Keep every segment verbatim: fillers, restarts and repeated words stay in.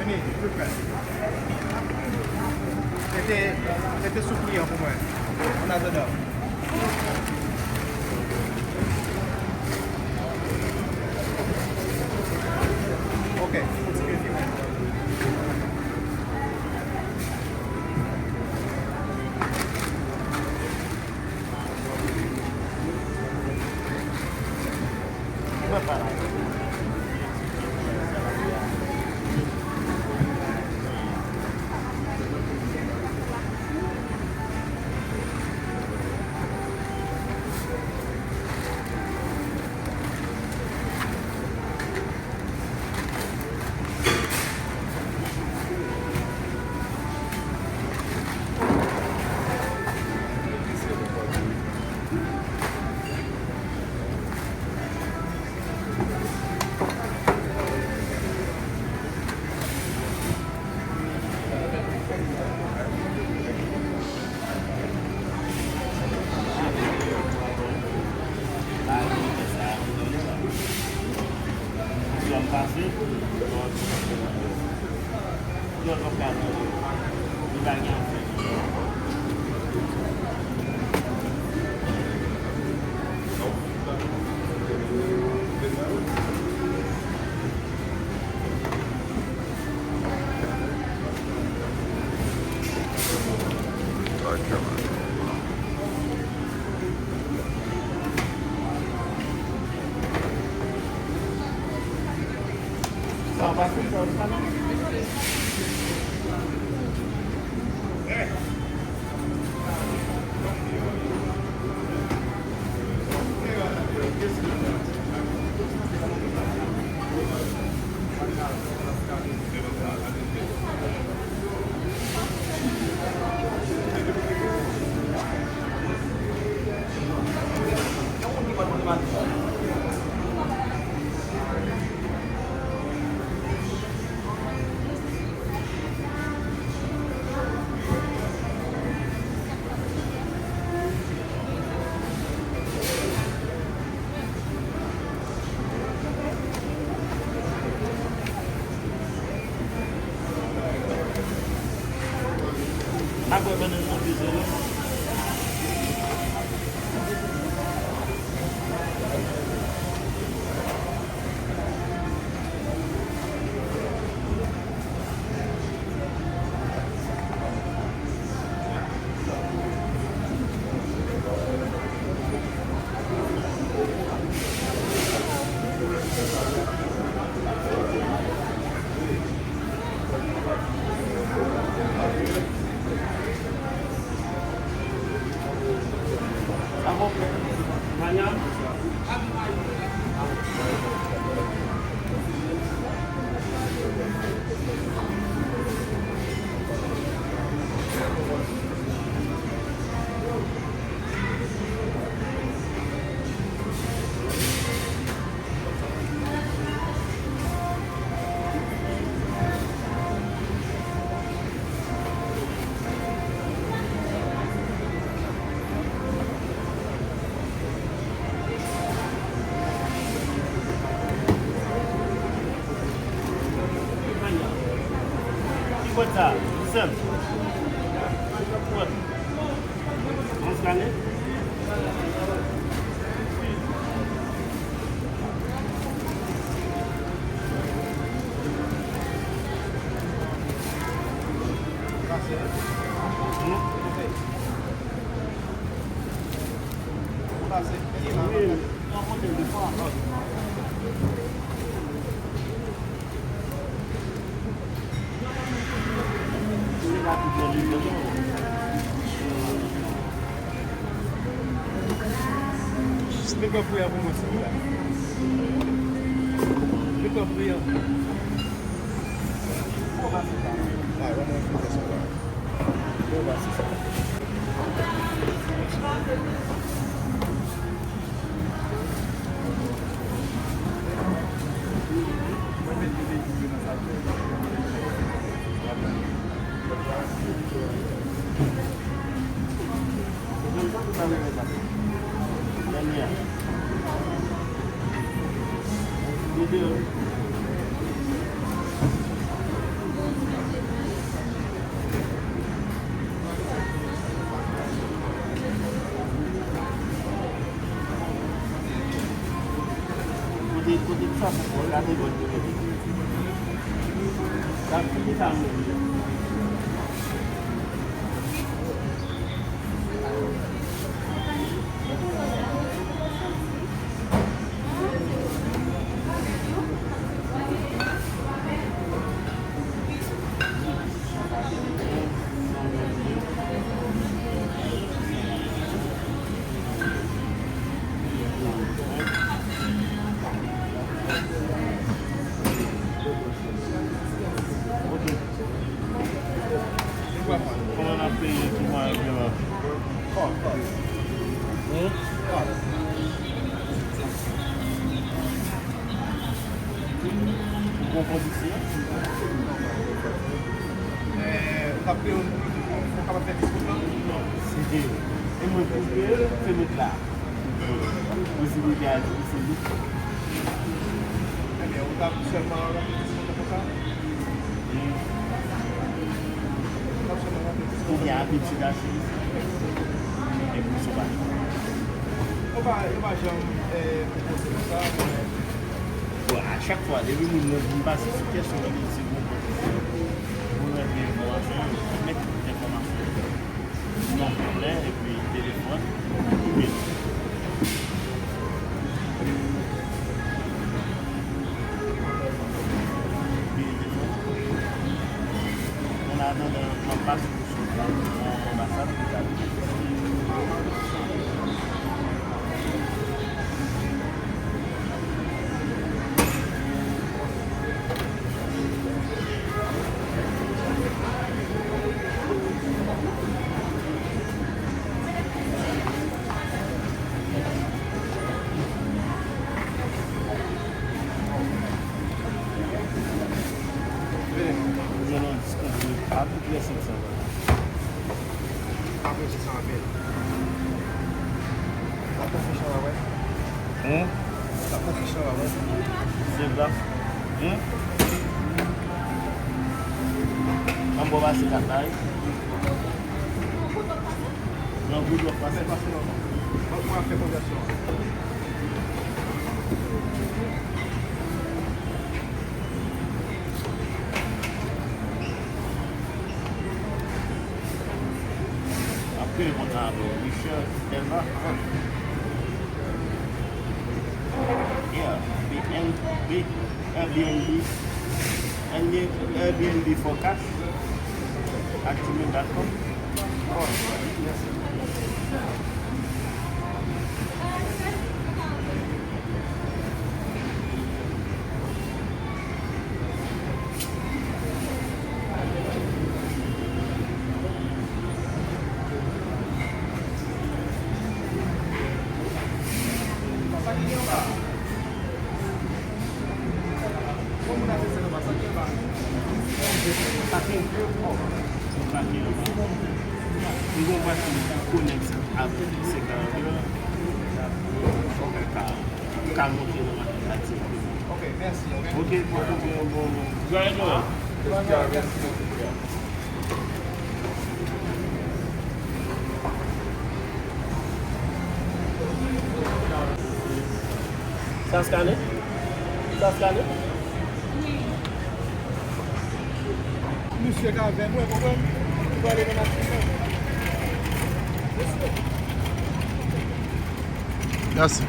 Vini, pli prè. Mete, mete sou kliyan pou mwen. An atandan. Ok, kontinye filme. Apre pandan nou peze nou. Ki bwat sa? Sèl. Bwat. Anskane? Mete yon priyè pou mwen, silvouplè. Mete yon priyè. Ah, ban mwen yon priyè, silvouplè. Bon, ba, se sa. Kote, kote sa pou gade lòt kote. Sa, kote sa nou? Kòman n ap peye ki mwayen peman? Hmm? Ou gon kondisyon? Eh, ou t ap peye yon, ou kapab fè diskont lan? Non, se de, e mwen pou peye, se met la. Posiblite a di se li. Ebyen, ou t ap sèlman ranpli diskont lan konsa? Hmm. Ou t ap sèlman ranpli diskont lan. Ou gen abitid achte. E pou sou pa. Yo pa, yo pa janm, eh, pwopoze nou sa, men. Bon, a chak fwa, depi moun nan vin pase sou kèsyon nan medsin, moun nan gen enfòmasyon, yo mèt tout enfòmasyon. Non konplè, epi telefòn, imèl. Epi telefòn. An atandan, m ap pase. Ou jwenn yon diskont de a pi prè senk san dola. Apre se sa anpil. Sa fè chan la, wè. Hein? Sa fè chan la, wè. Se gra. Hein? An bon pase kat la, wi. Nan Boudwòf, pase, pase nòmal. Mwen, mwen ap fè konvèsyon an. Ap kreye kontra avè w, Richard Elba. Yeah, B N B, Airbnb, Airbnb for cash at gmail dot com. Ok, mèsi. Ok, ok, bon, bon. Joyeux Noël. Sa skane? Sa skane? Misye ka avè mwen, konprann? Li prale nan machin nan. Mesye. Mèsi.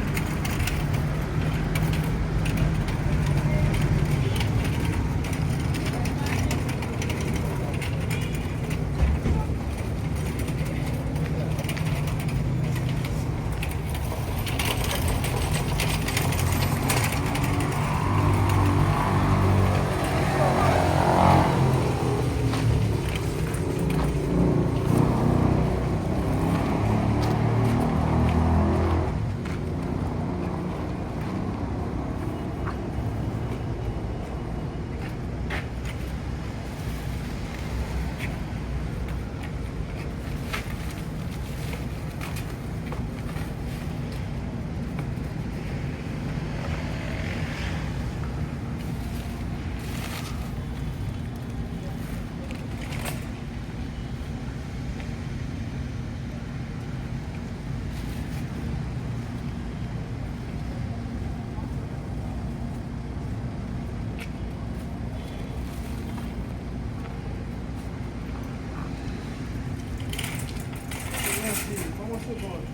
Mèsi. Ban m yon segonn.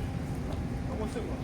Ban m yon segonn.